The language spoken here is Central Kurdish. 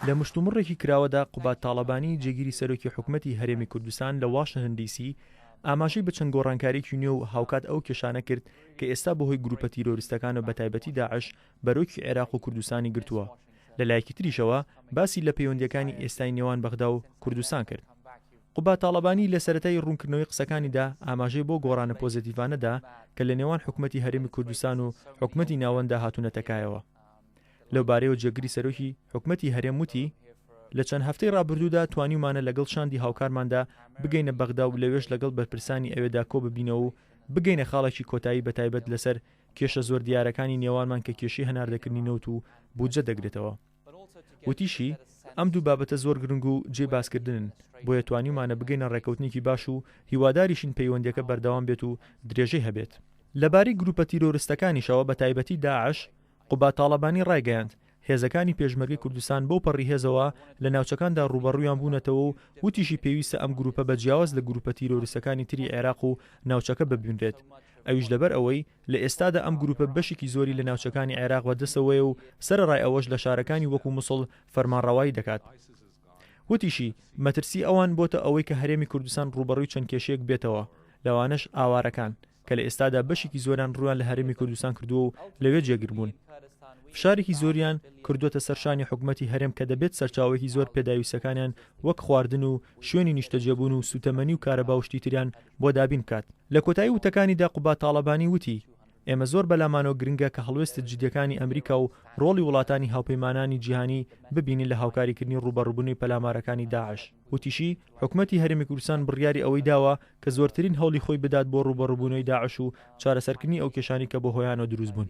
لە مشتومڕێکی کراوەدا قوباد تاڵەبانی جێگیری سەرۆکی حکومەتی هەرێمی کوردستان لە واشنتن دی سی ئاماژەی بە چەند گۆڕانکاریی نوێ و هاوکات ئەو کێشانە کرد کە ئێستا بەهۆی گروپە تیرۆریستەکان و بەتایبەتی داعش بەرۆکی عێراق و کوردستانی گرتووە، لە لایەکی تریشەوە باسی لە پەیوەندییەکانی ئێستای نێوان بەغدا و کوردستان کرد. قوباد تاڵەبانی لە سەرەتای ڕوونکردنەوەی قسەکانیدا ئاماژەی بەو گۆڕانە پۆزەتیڤانە دا کە لە نێوان حکومەتی هەرێمی کوردستان و حکومەتی ناوەنددا هاتوونەتە کایەوە. لەوبارەیەوە جێگری سەرۆکی حکومەتی هەرێم وتی، لە چەند هەفتەی ڕابردوودا توانیومانە لەگەڵ شاندی هاوکارماندا بگەینە بەغدا و لەوێش لەگەڵ بەرپرسانی ئەوێدا کۆببینەوە و بگەینە خاڵێکی کۆتایی بەتایبەت لەسەر کێشە زۆر دیارەکانی نێوانمان کە کێشەی هەناردەکردنی نەوت و بودجە دەگرێتەوە. وتیشی، ئەم دوو بابەتە زۆر گرنگ و جێی باسکردنن، بۆیە توانیومانە بگەینە ڕێککەوتنێکی باش و هیواداریشین پەیوەندییەکە بەردەوام بێت و درێژەی هەبێت. لەبارەی گروپە تیرۆرستەکانیشەوە بەتایبەتی داعش، قوباد تاڵەبانی ڕایگەیاند، هێزەکانی پێشمەرگەی کوردستان بەو پەڕی هێزەوە لە ناوچەکاندا ڕووبەڕوویان بوونەتەوە و وتیشی پێویستە ئەم گروپە بە جیاواز لە گروپە تیرۆریستەکانی تری عێراق و ناوچەکە ببینرێت ئەویش لەبەر ئەوەی لە ئێستادا ئەم گروپە بەشێکی زۆری لە ناوچەکانی عێراق بە دەستەوەیە و سەرەڕای ئەوەش لە شارەکانی وەکو موسڵ فەرمانڕەوایی دەکات. وتیشی، مەترسی ئەوان بۆتە ئەوەی کە هەرێمی کوردستان ڕووبەڕووی چەند کێشەیەک بێتەوە لەوانەش ئاوارەکان کە لە ئێستادا بەشێکی زۆریان ڕوویان لە هەرێمی کوردستان کردووە و لەوێ جێگر بوون. فشارێکی زۆریان کردووەتە سەر شانی حکومەتی هەرێم کە دەبێت سەرچاوەیەکی زۆر پێداویستەکانیان وەک خواردن و شوێنی نیشتەجێبوون و سووتەمەنی و کارەبا و شتی تریان بۆ دابین بکات. لە کۆتایی وتەکانیدا قوباد تاڵەبانی وتی، ئێمە زۆر بەلامانەوە گرنگە کە هەڵوێستە جدییەکانی ئەمریکا و ڕۆڵی وڵاتانی هاوپەیمانانی جیهانی ببینین لە هاوکاریکردنی ڕووبەڕووبوونەوەی پەلامارەکانی داعش. وتیشی، حکومەتی هەرێمی کوردستان بڕیاری ئەوەی داوە کە زۆرترین هەوڵی خۆی بدات بۆ ڕووبەڕووبوونەوەی داعش و چارەسەرکردنی ئەو کێشانەی کە بەهۆیانەوە دروست بوون.